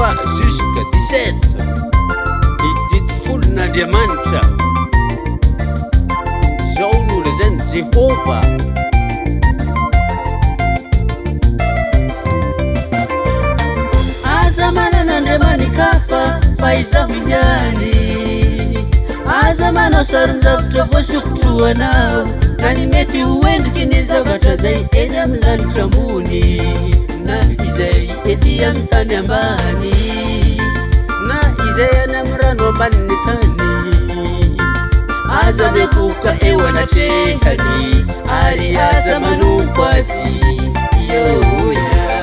3 jusqu'à 17. Ny didy folon'Andriamanitra. Izao no lazain'i Jehovah. Aza manana andriamani-kafa fa izaho ihany. Aza manao sarin-javatra voasokotro ho anao, na ny mety ho endriky ny zavatra izay eny amin'ny lanitra ambony, na izay ety amin'ny tany ambany, na izay any amin'ny rano ambanin'ny tany. Aza miankohoka eo anatrehany, ary aza manompo azy. Ioia.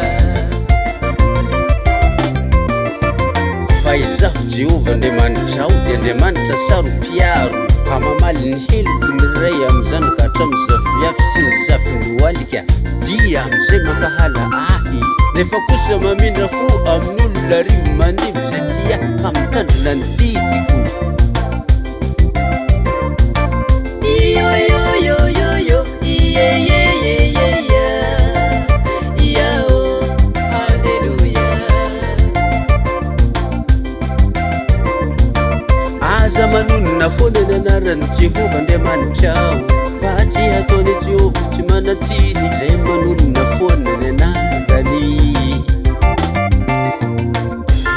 Fa izaho Jehovah Andriamanitrao dia Andriamanitra saro-piaro, ka mamaly ny heloky ny ray amin'ny zanaka hatramin'ny zafiafy sy ny zafin'ny lohalika, dia amin'izay mankahala ahy, nefa kosa mamindra fo amin'ny olona arivo mandimby izay tia ahy ka mitandrina ny didiko. Ioioioioio ieieieiei ia ô Aleloia. Aza manonona foana ny anaran'i Jehovah Andriamanitrao, fa tsy hataon'i Jehovah ho tsy manan-tsiny izay manonona foana ny anarany.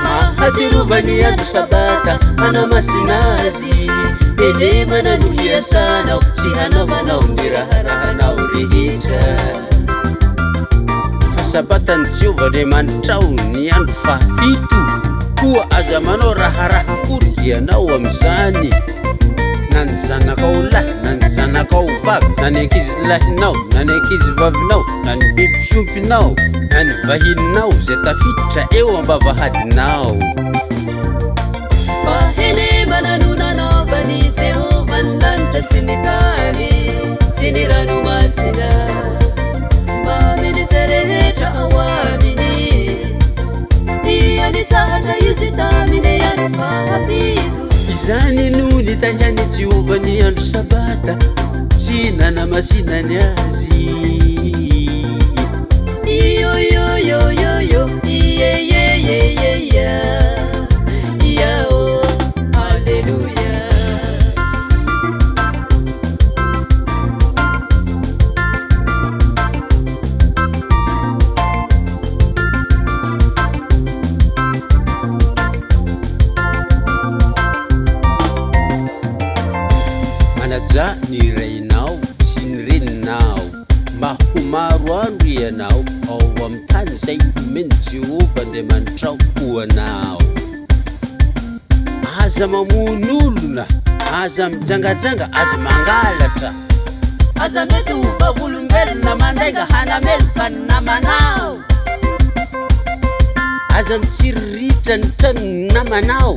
Mahatsiarova ny andro sabata hanamasina azy, helemana no hiasanao sy hanaovanao ny raharahanao rehetra. Fa sabatan'i Jehovah Andriamanitrao ny andro fahafito, koa aza manao raharaha akory ianao amin'izany, na ny zanakao lahy na ny zanakao vavy, na ny ankizilahinao na ny ankizivavinao, na ny biby fiompinao, na ny vahininao izay tafiditra eo am-bavahadinao. Fa helemana no nanaovan'i Jehovah ny lanitra sy ny tany sy ny ranomasina mbamin'izay rehetra ao aminy. Dia nitsahatra izy tamin'ny andro fahafito. Izany no nitahian'i Jehovah ny andro Sabata sy nanamasinany azy. Ioioioioio ieieieiei ia ô Aleloia. Manajà ny rainao sy ny reninao, mba ho maro andro ianao ao amin'ny tany izay omen'i Jehovah Andriamanitrao ho anao. Aza mamono olona, aza mijangajanga, aza mangalatra. Aza mety ho vavolombelona mandainga hanameloka ny namanao. Aza mitsiriritra ny tranon'ny namanao.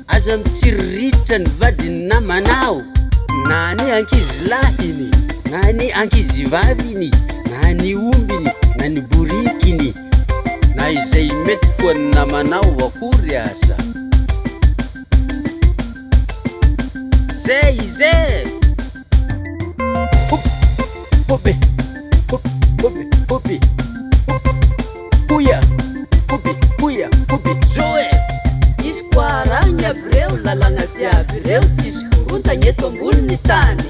Aza mitsiriritra ny vadin'ny namanao, na ny ankizilahiny, na ny ankizivaviny, na ny ombiny, na ny borikiny, na izay mety ho an'ny namanao akory aza. Zay izay! Hop, hope, hop, hope, hope, hop, hoia, hope, hoia, hope, zoe! Misy koa arahigny aby reo lalàgna jiaby reo tsisy korontagna eto ambonin'ny tany.